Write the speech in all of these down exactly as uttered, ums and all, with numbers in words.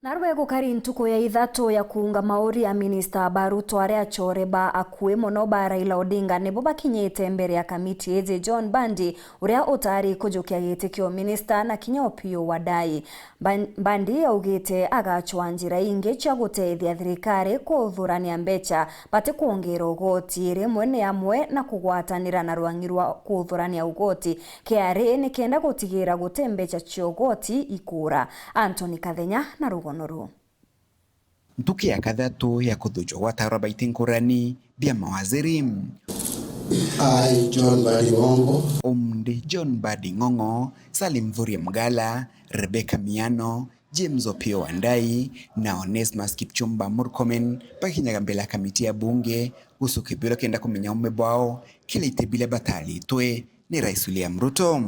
Narua gukari ntuku ya ithatu ya kuunga mauri ya minista ba Ruto aria achore ba akui mono ba Raila Odinga nibo bakinyite mbere ya kamiti iji. John Mbadi, uria utari kujukia giti kia uminista, na kinya Opiyo Wandayi. Mban-, Mbadi augite agacwa njira ingi cia gutethia thirikari kuthurania mbeca, bati kwongera ugoti, rimwe ni amwe na kugwatanira na rwang'i rwa kuthurania ugoti, K R A, nikenda gutigira guti mbeca cia ugoti ikuura. Anthony Kathenya na rugono ruu. Ntuki ya kathatu ya kuthuchwa gwa taarwa baiti nkurani bia mawaziri. I, John Mbadi Ng'ong'o. Omde John Mbadi Ng'ong'o, Salim Mvurya Mgala, Rebecca Miano, James Opiyo Wandayi na Onesmus Kipchumba Murkomen bakinyaga mbele ya kamiti ya bunge gucukia biuria kenda kumenya ume bwao kiri iti biria bataritwe ni Rais William Ruto.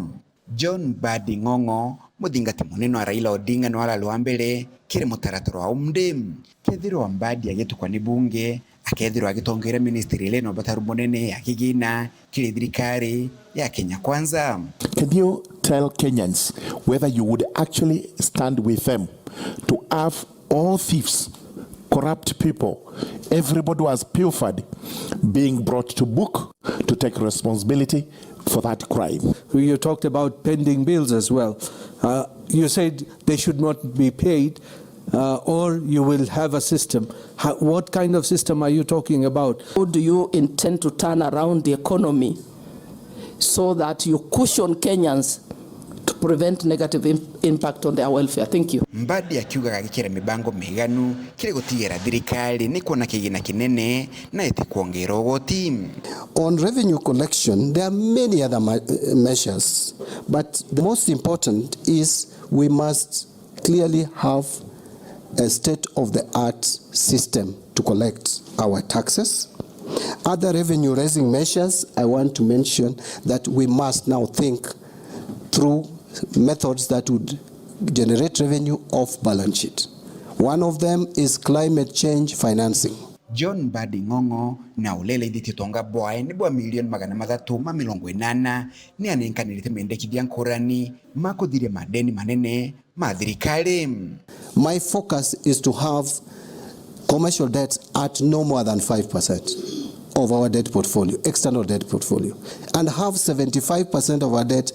John Mbadi Ng'ong'o, muthingati munene wa Raila Odinga, niwe arari wa mbere kiri mutaratara wa umde. Kethirwa Mbadi agitukwa ni bunge, akethirwa agitongeria ministry iria ina ubataru munene ya kigina kiri thirikari ya Kenya Kwanza. Can you tell Kenyans whether you would actually stand with them to have all thieves, corrupt people, everybody who has pilfered being brought to book to take responsibility for that crime? You talked about pending bills as well. Uh, you said they should not be paid, uh, or you will have a system. How, what kind of system are you talking about? How do you intend to turn around the economy so that you cushion Kenyans to prevent negative im-, impact on their welfare? Thank you. Mbadi akiugaga agikira mibango miganu kiri gutigira thirikari ni kuona kigina kinene na iti kwongera ugoti. On revenue collection, there are many other ma-, measures, but the most important is we must clearly have a state-of-the-art system to collect our taxes. Other revenue-raising measures, I want to mention that we must now think through methods that would generate revenue off balance sheet. One of them is climate change financing. John Mbadi Ng'ong'o na uria iraithitie utonga bwae ni bwa milioni magana mathatu ma mirongo inana ni anenkanirite mendekithia nkurani ma kuthiria madeni manene ma thirikari. My focus is to have commercial debt at no more than five percent of our debt portfolio, external debt portfolio, and have seventy-five percent of our debt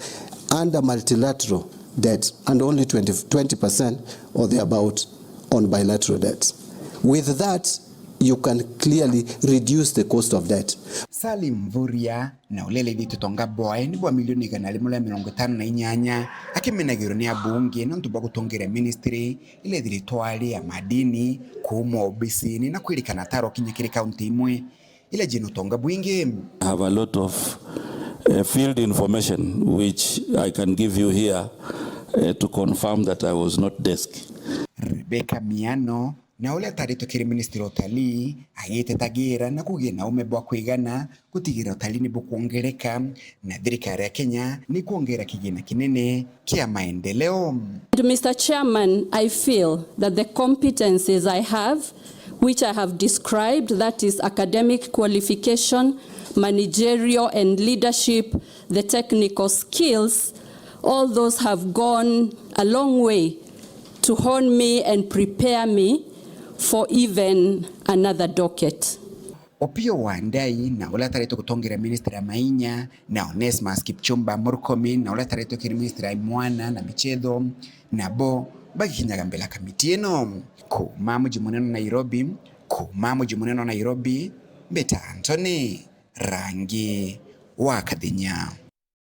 under multilateral debt and only twenty, twenty percent or thereabout on bilateral debt. With that, you can clearly reduce the cost of debt. Salim Mvurya na uria iraithitie utonga bwae ni bwa milioni igana rimwe ria mirongo itano na inyanya, akimenagirwa ni abunge nontu bwa gutongeria ministry iria ithiritwe ari ya madini, kuuma obisini na kwirikana ataro kinya kiri kaunti imwe iria ciina utonga bwingi. I have a lot of, uh, field information which I can give you here, uh, to confirm that I was not desk. Rebecca Miano, na uria ataritwe kiri ministry wa utalii, agitetagira na kugia na ume bwa kwigana gutigira utalii ni bukwongereka, na thirikari ya Kenya ni kwongera kigina kinene kia maendeleo. And Mister Chairman, I feel that the competencies I have, which I have described, that is academic qualification, managerial and leadership, the technical skills, all those have gone a long way to hone me and prepare me for even another docket. Opiyo Wandayi, na uria ataritwe gutongeria ministry ya mainya, na Onesmus Kipchumba Murkomen, na uria ataritwe kiri ministry ya imwana na michetho, nabo bagikinyaga mbele ya kamiti ino. Kuuma muji munene wa Nairobi, kuuma muji munene wa Nairobi, mbita Anthony Rangi wa Kathinya.